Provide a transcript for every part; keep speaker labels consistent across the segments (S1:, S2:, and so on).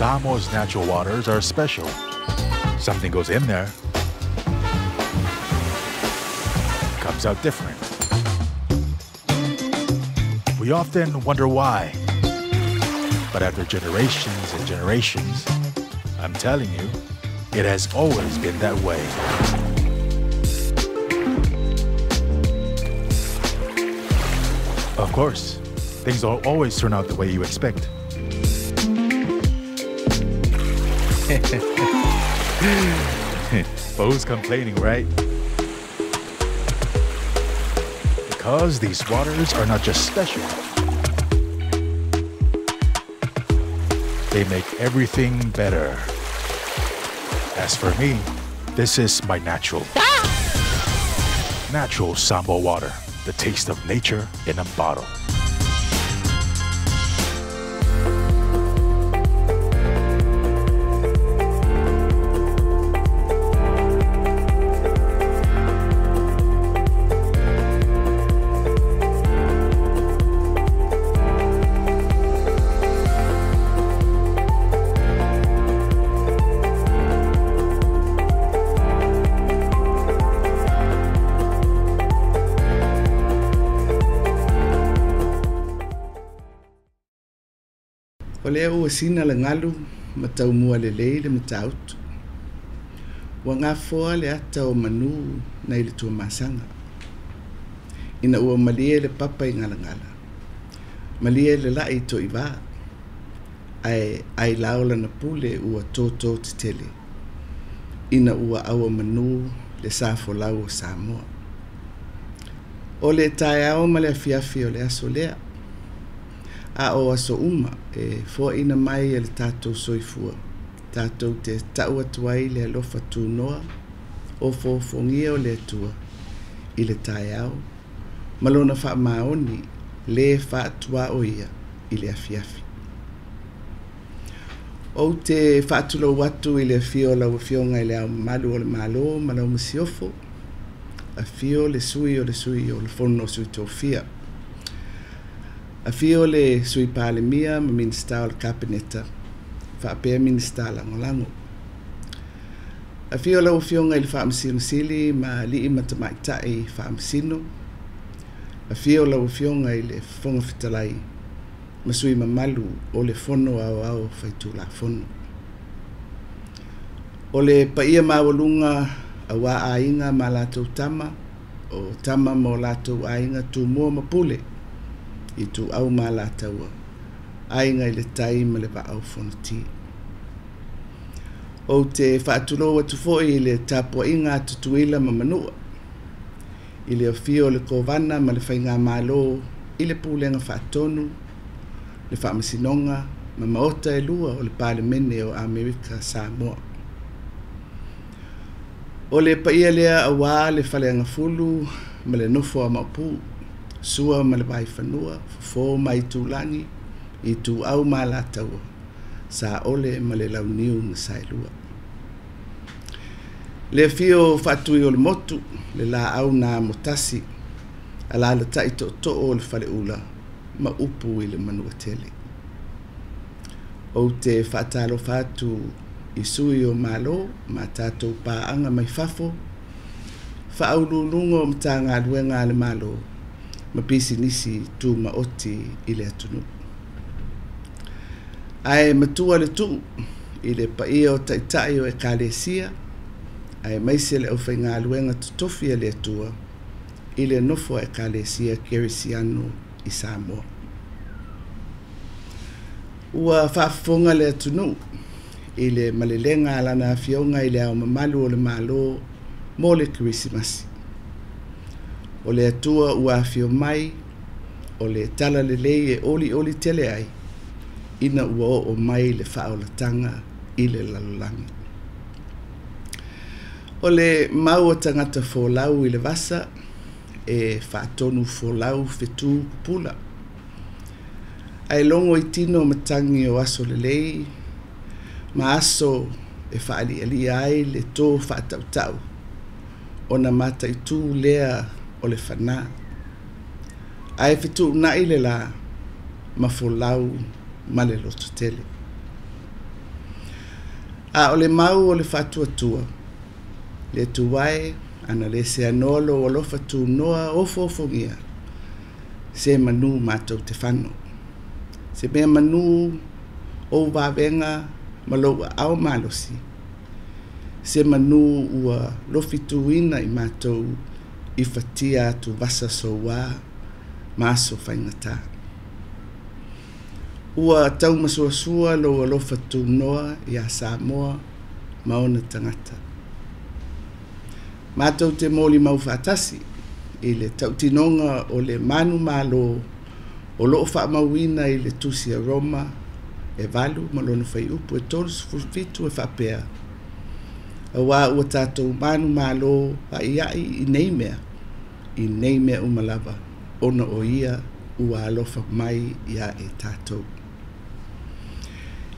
S1: Samoa's natural waters are special. Something goes in there, comes out different. We often wonder why. But after generations and generations, I'm telling you, it has always been that way. Of course, things don't always turn out the way you expect. But who's complaining, right? Because these waters are not just special. They make everything better. As for me, this is my natural. Natural Samoa water, the taste of nature in a bottle.
S2: O lea ua sina le galu ma taumua lelei le Matautu. Ua gafoa le ata o manu nai le Tuamasaga. Ina ua malie le papa i galagala, malie le lai i Toivā, ae ailao lana pule ua tōtō tetele, ina ua auamanu le sa folau o Samoa. O le taeao ma le afiafi o le aso lea, a o aso uma e foaina mai e le tatou soifua, tatou te tau atu ai le alofa tunoa o foofogia o le Atua i le taeao, ma lona faamaoni le faatuaoia i le afiafi. Ou te faatulou atu i le afio o lau Afioga i le Ao Mamalu o le Malo ma lau Masiofo, afio le Sui o le Sui o le Fono o Sui Tofia, afio le Sui Palemia ma Minisita o le Kapeneta, faapea Minisita Lagolago. Afio lau Afioga i le Faamasino Sili ma alii ma tamaitai Faamasino, afio lau Afioga i le Fofoga Fetalai ma sui mamalu o le Fono Aoao Faitulafono. O le paia maualuga aua aiga ma latou tama, o tama ma o latou aiga Tumua ma Pule, Ituau ma Alataua, Aiga i le Tai ma le Vaa o Fonoti. Ou te faatulou atu foi i le tapuaiga a Tutuila ma Manua, i le afio o le Kovana ma le Faigamalo i le Pulega Faatonu, le Faamasinoga ma Maota e lua o le Palemene o Amerika Samoa. O le paia lea aua le Faleagafulu ma le nofo a Maopu, Sua ma le Vaifanua, Fofo ma Aitulagi, Ituau ma Alataua, Saole ma le Launiu na Saelua. Le afio o Faatui o le Motu, le laau na amotasi, alaalatai tootoo o le Faleula ma upu i le Manuatele. Ou te faatalofa atu i sui o Malo ma tatou paaga mai fafo, faauluuluga o Matagaluega a le Malo ma pisinisi tumaoti i le atunuu. Ae matua le tuu i le paia o taitai o Ekalesia, aemaise le aufaigaluega totofi a le Atua i le nofo a Ekalesia Kerisiano i Samoa. Ua faafofoga le atunuu i le malelega a lana Afioga i le Ao Mamalu o le Malo mo le Kerisimasi. O le Atua ua afio mai, o le talalelei e olioli tele ai, ina ua oo mai le faaolataga i le lalolagi. O le mau a tagata folau i le vasa, e faatonu folau fetu pupula. Ae logo i tino matagi o aso lelei, ma aso e faalialia ai le tō faatautau, ona mataitu lea o le fanā. Ae fetuunai le la, ma folau ma le lototele. A o le mau o le faatuatua, le Atua e, ana le seanoa lou alofa tunoa ofoofogia, se manu matou te fano. Se mea manu ou vavega ma lou aao malosi, se manu ua lofituina i matou i fatia atuvasa soua ma aso faigata. Ua taumasuasua lou alofa tunoa iā Samoa ma ona tagata. Matou te molimau faatasi i le tautinoga o le manumalo o lo o faamauina i le Tusi a Roma e 8 ma lona fuaiupu e 37 e faapea, Auā ua tatou manumalo a'ia'i i nei mea, i nei mea uma lava, ona o Ia ua alofa mai iā i tatou.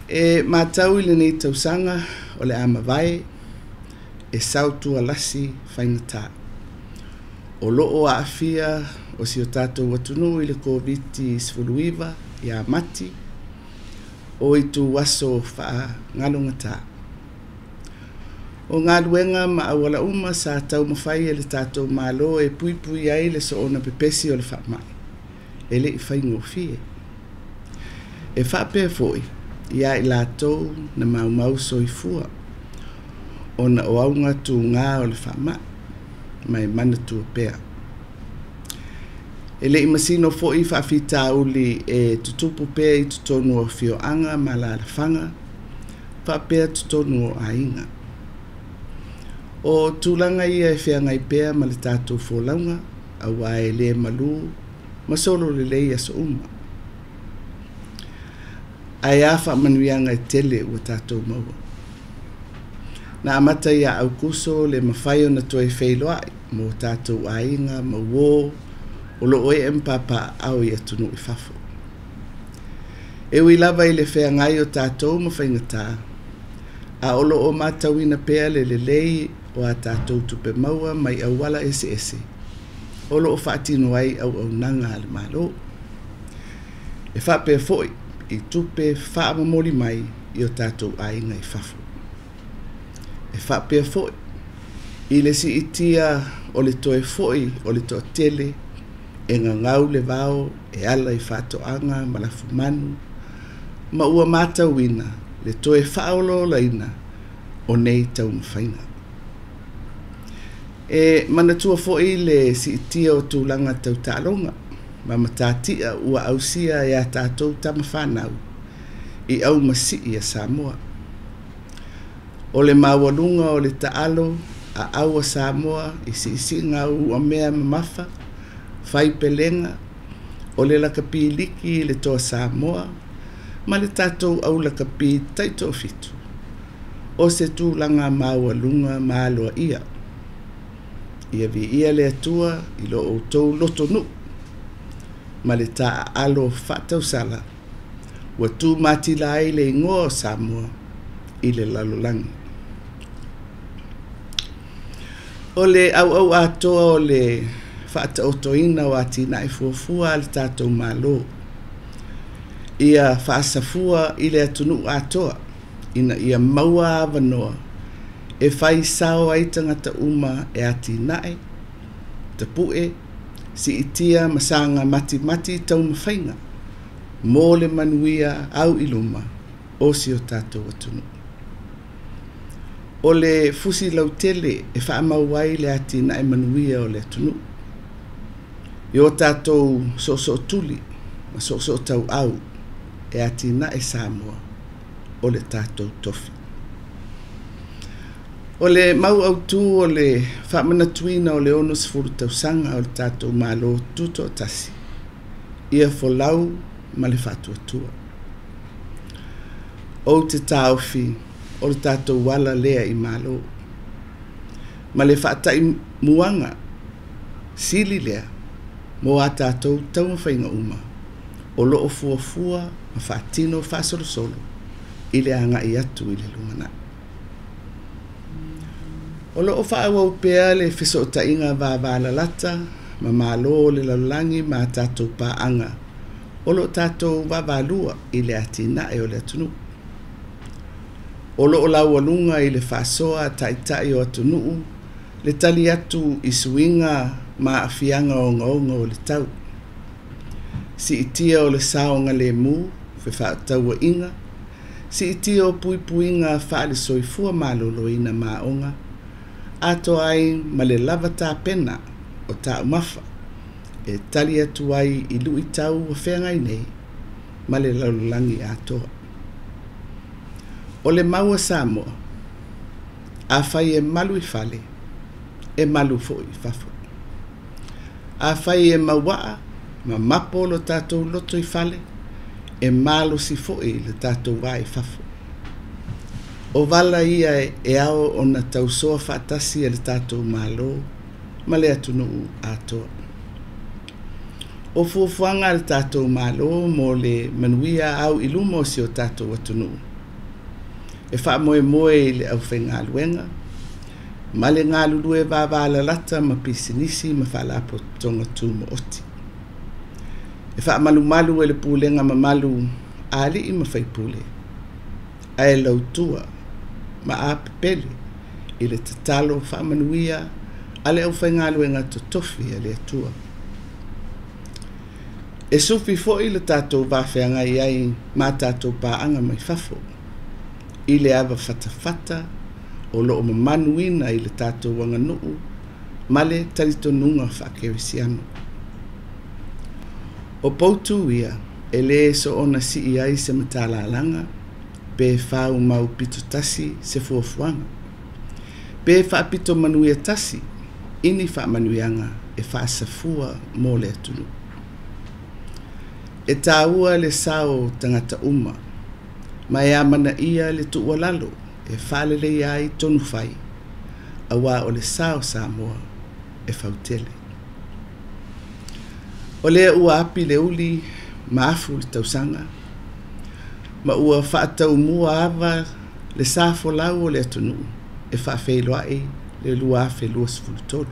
S2: E matau i lenei tausaga o le a mavae, e sautualasi faigata. O lo o aafia o si o tatou atunuu i le Koviti-19 ia Mati, o ituaso faagalugatā. O galuega ma auala uma sa taumafai e le tatou Malo e puipui ai le soona pepesi o le faamai, e le i faigofie. E faapea foi iā i latou na maumau soifua ona o auga tugā o le faamai, ma e manatua pea. E le i masino foi faafitauli e tutupu pea i totonu o afioaga ma alaalafaga, faapea totonu o aiga. O tulaga ia e feagai pea ma le tatou folauga, auā e le malū ma solo lelei aso uma. Ae a faamanuiaga e tele ua tatou maua. Na amata ia Aukuso le mafai ona toe feiloai ma o tatou aiga ma uō o lo o ee ma papaaao i atunuu i fafo. E ui lava i le feagai o tatou ma faigata, a o lo o matauina pea le lelei o a tatou tupe maua mai auala eseese o lo o faatino ai auaunaga a le Malo. E faapea foi i tupe faamomoli mai i o tatou aiga i fafo. E faapea foi i le siitia o le toe foi o le toatele e gagau le vao e ala i faatoaga ma lafumanu, ma ua matauina le toe faaolaolaina o nei taumafaiga. E manatua foi le siitia o tulaga tau taaloga ma matatia ua ausia e a tatou tama fanau i aumasii a Samoa. O le maualuga o le taalo aau a Samoa i siisiiga uamea mamafa, fai pelega, o le lakapi liki i le Toa Samoa ma le tatou au lakapi taitoafitu, o se tulaga maualuga ma aloaia. Ia viia le Atua i lo outou lotonuu ma le taaalo faatausala ua tumatila ai le igoa o Samoa i le lalolagi. O le auau atoa o le faataotoina o atinae fuafua a le tatou Malo, ia faasafua i le atunuu atoa ina ia maua avanoa e fai sao ai tagata uma e atinae, tapu'e, siitia ma saga matimati taumafaiga mo le manuia au i luma o si o tatou atunuu. O le fusi lautele e faamau ai le atinae manuia o le atunuu, i o tatou soosootuli ma soosootauau e atinae Samoa o le tatou tofi. O le mau autū o le faamanatuina o le 60 tausaga o le tatou Malo Tutoatasi, ia folau ma le faatuatua. Ou te taofi o le tatou ala lea i Malo. Ma le faataimuaga sili lea mo a tatou taumafaiga uma o lo o fuafua ma faatino faasolosolo i le agai atu i le lumanai. O lo o faaauau pea le fesootaiga vavalalata ma Malo o le lalolagi ma a tatou paaga o lo o tatou vaavaalua i le atinae o le atunuu. O loo laualuga i le faasoa a taitai o atunuu le tali atu i suiga ma aafiaga ogaoga o le tau. Siitia o le saogalemu, fefaatauaiga, siitia o puipuiga faale-soifua maloloina ma aoga, atoa ai ma le lava tapena o taumafa e tali atu ai i luitau ua feagai nei ma le lalolagi atoa. O le mau a Samoa, afai e malu i fale, e malu foi i fafo. Afai e mauaa ma mapo lo tatou loto i fale, e malosi foi le tatou va i fafo. O vala ia e ao ona tausoa faatasi e le tatou Malo ma le atunuu atoa. O fuafuaga a le tatou Malo mo le manuia au i luma o si o tatou atunuu, e faamoemoe i le aufaigaluega ma le galulue vavalalata ma pisinisi ma faalapotopotoga tumaoti. E faamalumalu e le pulega mamalu a alii ma faipule, ae lautua ma apepele i le tatalo faamanuia a le aufaigaluega totofi a le Atua. E sufi foi le tatou vafeagai ai ma tatou paaga mai fafo i le ava fatafata o loo mamanuina i le tatou aganuu ma le talitonuga faakerisiano. O poutu ia e lē soona sii ai se matalalaga pe faumau pito tasi se fuafuaga, pe faapito manuia tasi i ni faamanuiaga e faasafua mo le atunuu. E tāua le sao o tagata uma, ma e amanaia le tuualalo e faaleleia ai tonu fai, auā o le sa o Samoa e fautele. O lea ua api le uli ma afu le tausaga, ma ua faataumua ava le sa folau o le atunuu e faafeiloai le 2023.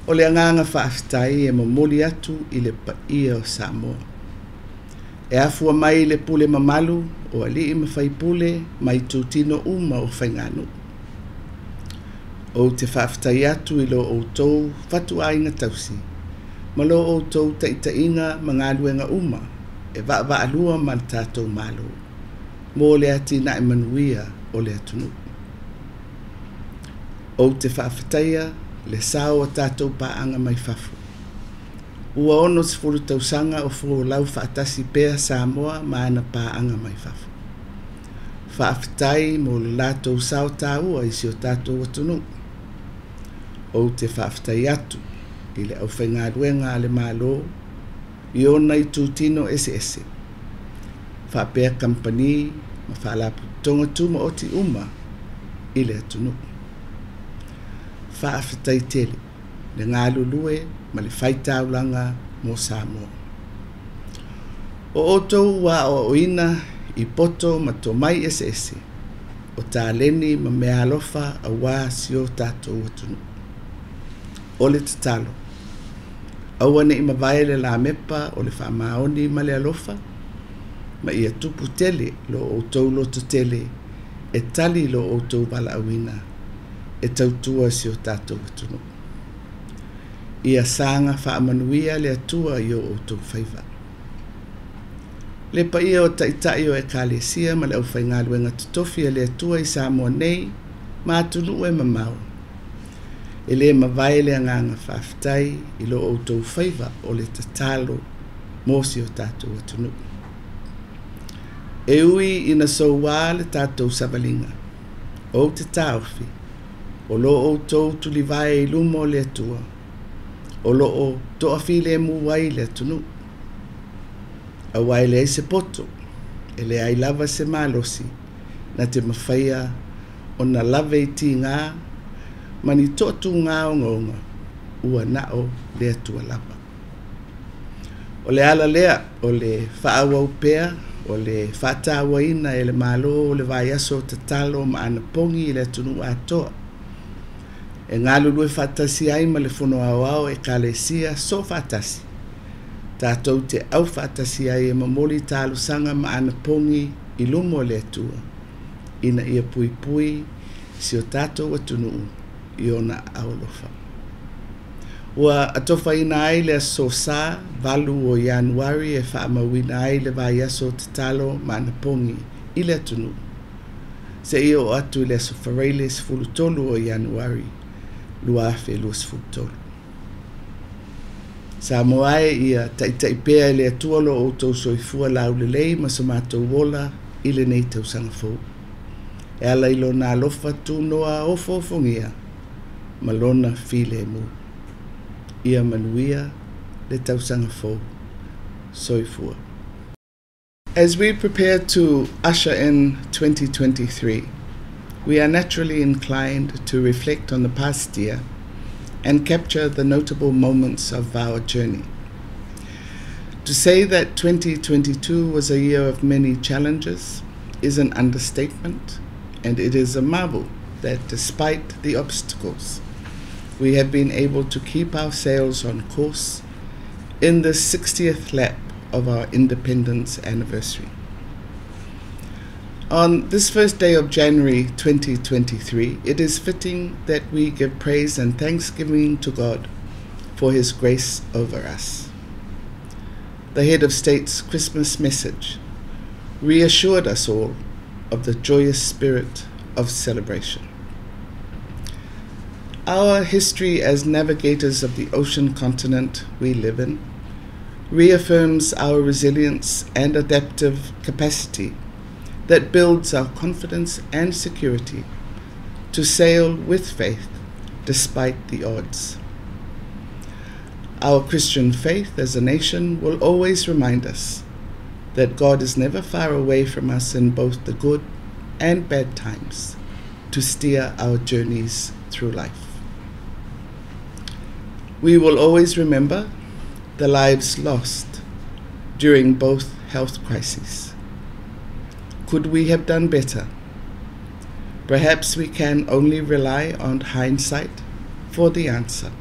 S2: O le agaga faafetai e momoli atu i le paia o Samoa. E afua mai le pule mamalu o alii ma faipule ma itutino uma o faiganuu. Ou te faafetai atu i lo outou fatuaiga tausi ma lo outou taitaiga ma galuega uma e vaavaalua ma le tatou Malo mo le atinae manuia o le atunuu. Ou te faafetaia le sao o tatou paaga mai fafo. Ua 60 tausaga o folau faatasi pea Samoa ma ana paaga mai fafo. Faafetai mo le latou sao tāua i si o tatou atunuu. Ou te faafetai atu i le aufaigaluega a le Malo i ona itutino eseese, faapea kamupani ma faalapotopotoga tumaoti uma i le atunuu. Faafetai tele le galulue ma le faitaulaga mo Samoa. O outou ua aoaoina i poto ma tomai eseese, o taleni ma meaalofa auā si o tatou atunuu. O le tatalo, aua nei mavae le lamepa o le faamaoni ma le alofa, ma ia tupu tele lo outou lototele e tali lo outou valaauina e tautua si o tatou atunuu. Ia saga faamanuia le Atua i o outou faiva. Le paia o taitai o Ekalesia ma le aufaigaluega totofi a le Atua i Samoa nei ma atunuu e mamao, e lē mavae le agaga faafetai i lo outou faiva o le tatalo mo si o tatou atunuu. E ui ina soua le tatou savaliga, ou te taofi, o lo outou tulivae i luma o le Atua, o loo toafilemu ai le atunuu. Auā e leai se poto, e leai lava se malosi na te mafaia ona lave i tigā ma ni toatugā ogaoga, ua na o le Atua lava. O le ala lea o le faaauau pea o le faatauaina e le Malo o le vaiaso o tatalo ma anapogi i le atunuu atoa, e galulue faatasi ai ma le Fono Aoao o Ekalesia soofaatasi, tatou te aufaatasi ai e momoli talosaga ma anapogi i luma o le Atua ina ia puipui si o tatou atunuu i ona aao alofa. Ua atofaina ai le Aso Sa 8 o Ianuari e faamauina ai le vaiaso o tatalo ma anapogi i le atunuu, seia oo atu i le Aso Faraile 13 o Ianuari 2023. Samoa e ia taitai pea e le Atua lo outou soifua laulelei ma so matou ola i lenei tausaga fou. E ala i lona alofa tunoa ofoofogia ma lona filemu. Ia manuia le tausaga fou. Soifua. As we prepare to usher in 2023, we are naturally inclined to reflect on the past year and capture the notable moments of our journey. To say that 2022 was a year of many challenges is an understatement, and it is a marvel that despite the obstacles, we have been able to keep our sails on course in the 60th lap of our independence anniversary. On this first day of January 2023, it is fitting that we give praise and thanksgiving to God for His grace over us. The head of state's Christmas message reassured us all of the joyous spirit of celebration. Our history as navigators of the ocean continent we live in reaffirms our resilience and adaptive capacity that builds our confidence and security to sail with faith despite the odds. Our Christian faith as a nation will always remind us that God is never far away from us in both the good and bad times to steer our journeys through life. We will always remember the lives lost during both health crises. Could we have done better? Perhaps we can only rely on hindsight for the answer.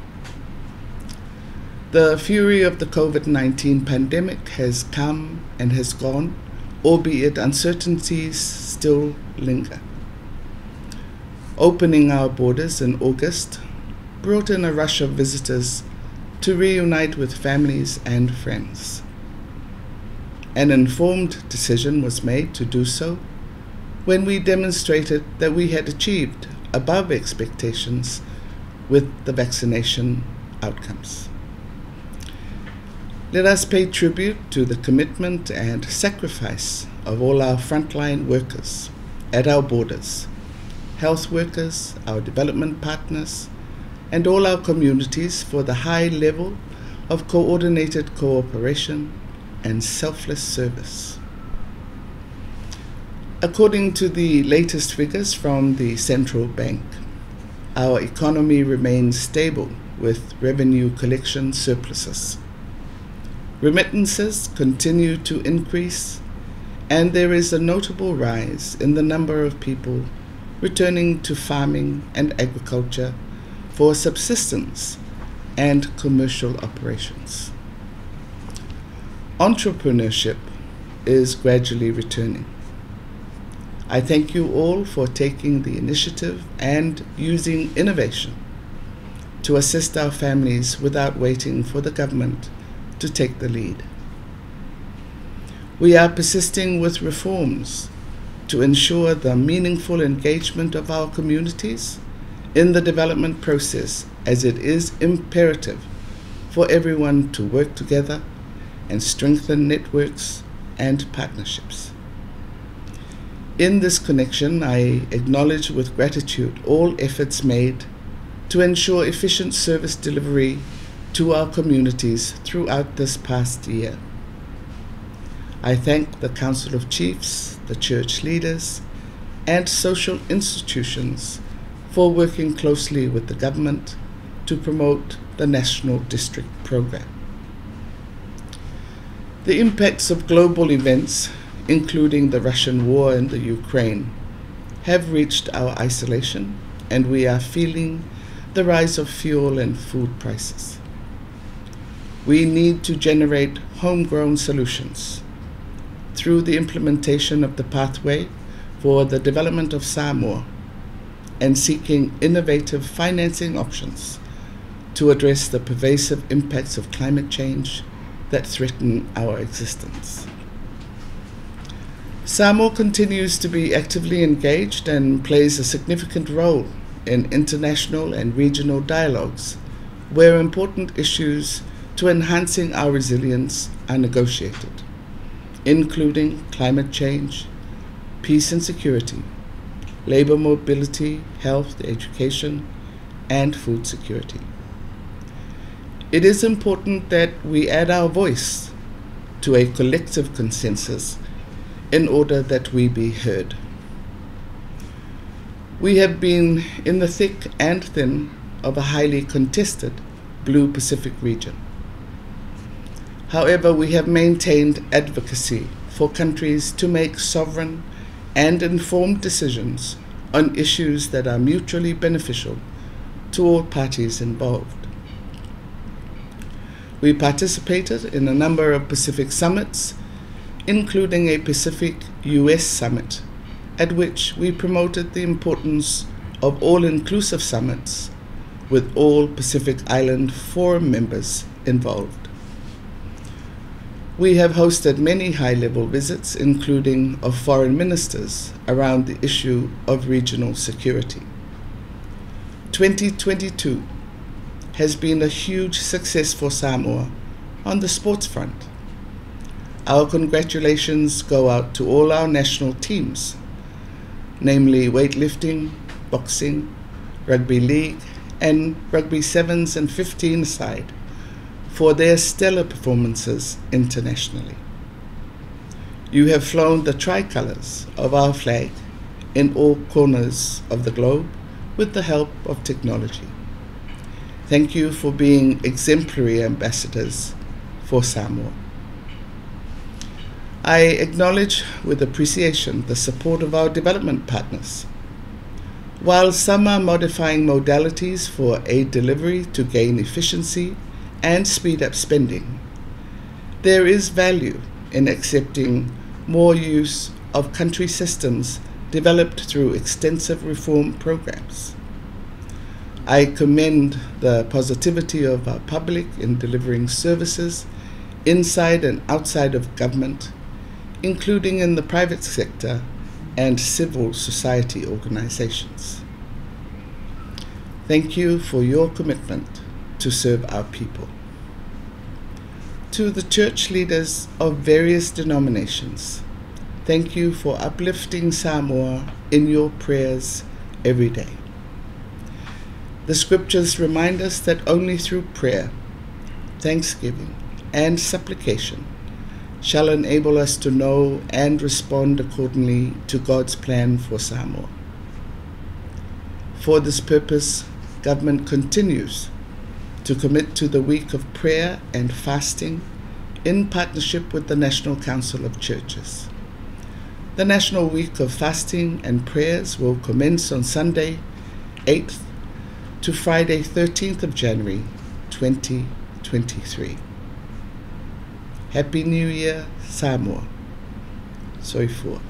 S2: The fury of the COVID-19 pandemic has come and has gone, albeit uncertainties still linger. Opening our borders in August brought in a rush of visitors to reunite with families and friends. An informed decision was made to do so when we demonstrated that we had achieved above expectations with the vaccination outcomes. Let us pay tribute to the commitment and sacrifice of all our frontline workers at our borders, health workers, our development partners, and all our communities for the high level of coordinated cooperation and selfless service. According to the latest figures from the central bank, our economy remains stable with revenue collection surpluses. Remittances continue to increase, and there is a notable rise in the number of people returning to farming and agriculture for subsistence and commercial operations. Entrepreneurship is gradually returning. I thank you all for taking the initiative and using innovation to assist our families without waiting for the government to take the lead. We are persisting with reforms to ensure the meaningful engagement of our communities in the development process, as it is imperative for everyone to work together and strengthen networks and partnerships. In this connection, I acknowledge with gratitude all efforts made to ensure efficient service delivery to our communities throughout this past year. I thank the Council of Chiefs, the church leaders, and social institutions for working closely with the government to promote the National District Program. The impacts of global events, including the Russian war in the Ukraine, have reached our isolation, and we are feeling the rise of fuel and food prices. We need to generate homegrown solutions through the implementation of the pathway for the development of Samoa and seeking innovative financing options to address the pervasive impacts of climate change that threaten our existence. Samoa continues to be actively engaged and plays a significant role in international and regional dialogues where important issues to enhancing our resilience are negotiated, including climate change, peace and security, labor mobility, health, education, and food security. It is important that we add our voice to a collective consensus in order that we be heard. We have been in the thick and thin of a highly contested Blue Pacific region. However, we have maintained advocacy for countries to make sovereign and informed decisions on issues that are mutually beneficial to all parties involved. We participated in a number of Pacific summits, including a Pacific US summit, at which we promoted the importance of all inclusive summits with all Pacific Island Forum members involved. We have hosted many high level visits, including of foreign ministers, around the issue of regional security. 2022 has been a huge success for Samoa on the sports front. Our congratulations go out to all our national teams, namely weightlifting, boxing, rugby league, and rugby sevens and 15 side, for their stellar performances internationally. You have flown the tricolors of our flag in all corners of the globe with the help of technology. Thank you for being exemplary ambassadors for Samoa. I acknowledge with appreciation the support of our development partners. While some are modifying modalities for aid delivery to gain efficiency and speed up spending, there is value in accepting more use of country systems developed through extensive reform programs. I commend the positivity of our public in delivering services inside and outside of government, including in the private sector and civil society organizations. Thank you for your commitment to serve our people. To the church leaders of various denominations, thank you for uplifting Samoa in your prayers every day. The scriptures remind us that only through prayer, thanksgiving, and supplication shall enable us to know and respond accordingly to God's plan for Samoa. For this purpose, government continues to commit to the week of prayer and fasting in partnership with the National Council of Churches. The National Week of Fasting and Prayers will commence on Sunday, 8th to Friday, 13th of January, 2023. Happy New Year, Samoa. Soifua.